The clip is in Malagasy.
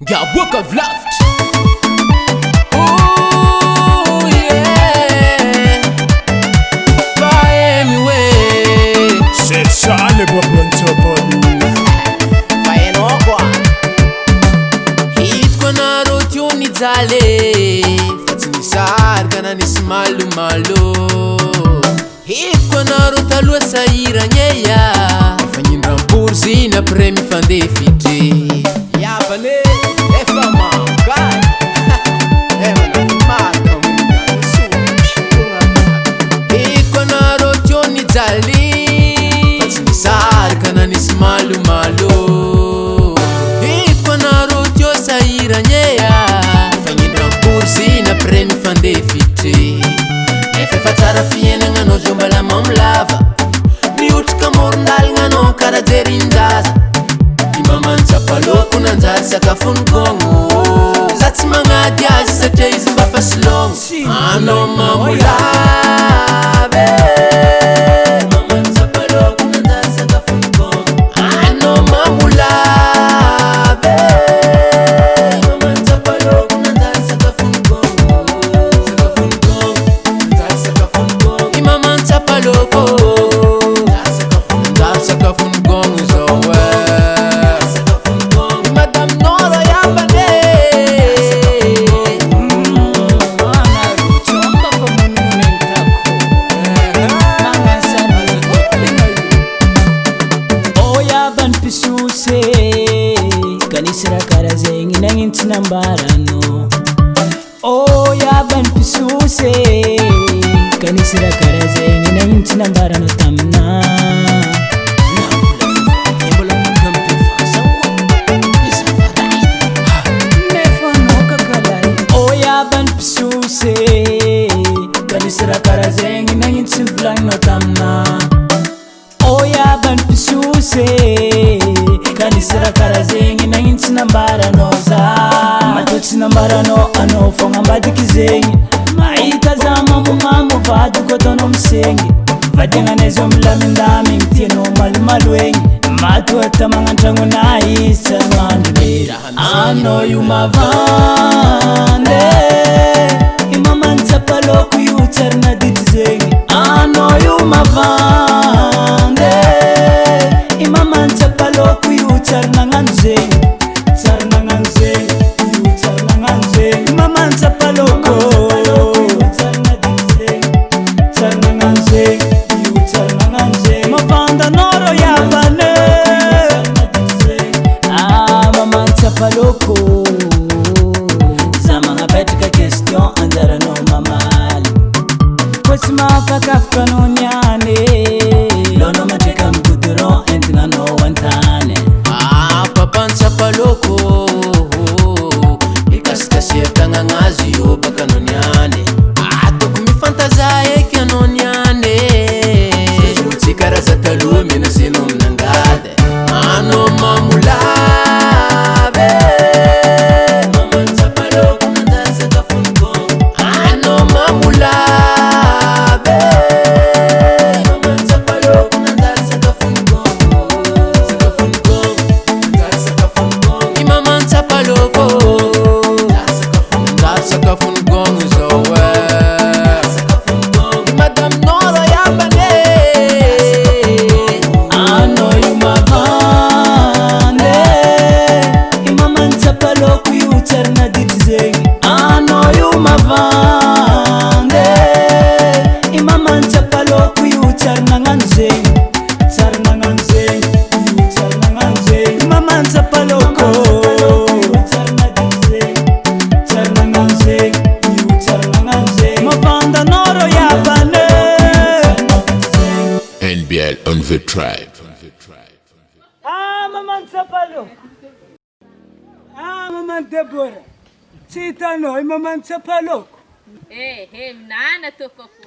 Ngaboaka avy lavitra. Ooh yeah. Fa anyway. C'est ça le bonbon Topolu. Fa hainao koa. Hitako anareo teo nijaly fa tsy nisarika na nisy malomalo. Hitako anareo taloha sahiragna e ya. Efa nindram-porizina après mifandefitry. Iabane efa mangay. Hitako anareo teo nijaly fa tsy nisarika na nisy malomalo. Hitako anareo teo sahiragna e ya. Efa nindram-porizina après mifandefitry. Nefa efa tsara fiainagna anao zao mbala mamo lava. Mihotrika amoron-dalagna anao karaha jerin-jaza. Ny mamantsapaloko nanjary sakafon'ny gôgno. Za tsy magnady azy satria izy mba fa silôgno. Anao mamolava e. Mamantsapaloko nanjary sakafon'ny gôgno. Anao mamolava e. Mamantsapaloko nanjary sakafon'ny gôgno. Sakafon'ny gôgno, nanjary sakafon'ny gôgno. Ny mamantsapaloko nanjary sakafon'ny gôgno zao e. Madame Nora Yabane. Oya banpisose kanisy raha karaha zegny nagnino tsy nambaranao. Oya banpisose kanisy raha karaha zegny nagnino tsy nambaranao taminah. Nefa anao kakalahy. Oya banpisose kanisy raha karaha zegny nagnino tsy nivolagninao taminah. Oya banpisose kanisy raha karaha zegny nagnino tsy nambaranao za. Matoa tsy nambaranao anao fogna ambadiky zegny. Mahita za mamomamo vadiko ataonao misegny. Vadiagnanay zao milamindamigny tianao malomalo egny. Matoa tamagna an-tragnonay izy tsy ary mandry lera. Anao io mavande. I mamantsapaloko io tsy ary naditry zegny. Anao io mavande. I mamantsapaloko io tsy ary nagnano zegny. Tsy ary nagnano zegny. Io tsy ary nagnano zegny. I mamantsapaloko. Tsy ary naditry zegny. Tsy ary nagnano zegny. Io tsy ary nagnano zegny. Mavanda anao rô iabane. Ah, mamantsapaloko. Za magnapetraka question anjaranao mamaly. Koa tsy mahafakafaka anao niany. Laonao mandreka amin'ny goudron entignanao an-tany. Ah, papantsapaloko Mikasikasiha tagnagna azy io baka anao niany. Ataoko mifantaza eky anao niany. Zay tsy karaha taloha menasenao amin'angady. Anao mamolava e. Mamantsapaloko nanjary sakafon'ny gôgno. Anao mamolava e. Mamantsapaloko nanjary sakafon'ny gôgno. Sakafon'ny gôgno, nanjary sakafon'ny gôgno. Ny mamantsapaloko nanjary sakafon'ny gôgno zao e. Madame Nora Yabane. Anao io mavande. I mamantsapaloko io tsy ary naditry zegny. Anao io mavande. I mamantsapaloko io tsy ary nagnano zegny. Tsy ary nagnano zegny. Io tsy ary nagnano zegny. I mamantsapaloko tsy ary naditry zegny. Tsy ary nagnano zegny. Io tsy ary nagnano zegny. Mavanda anao rô iabane. NBL on the tribe. Ah, mamantsapaloko. Ah, maman Deborah. Tsy hitanao i mamantsapaloko. Eh, eh, minana toko fo.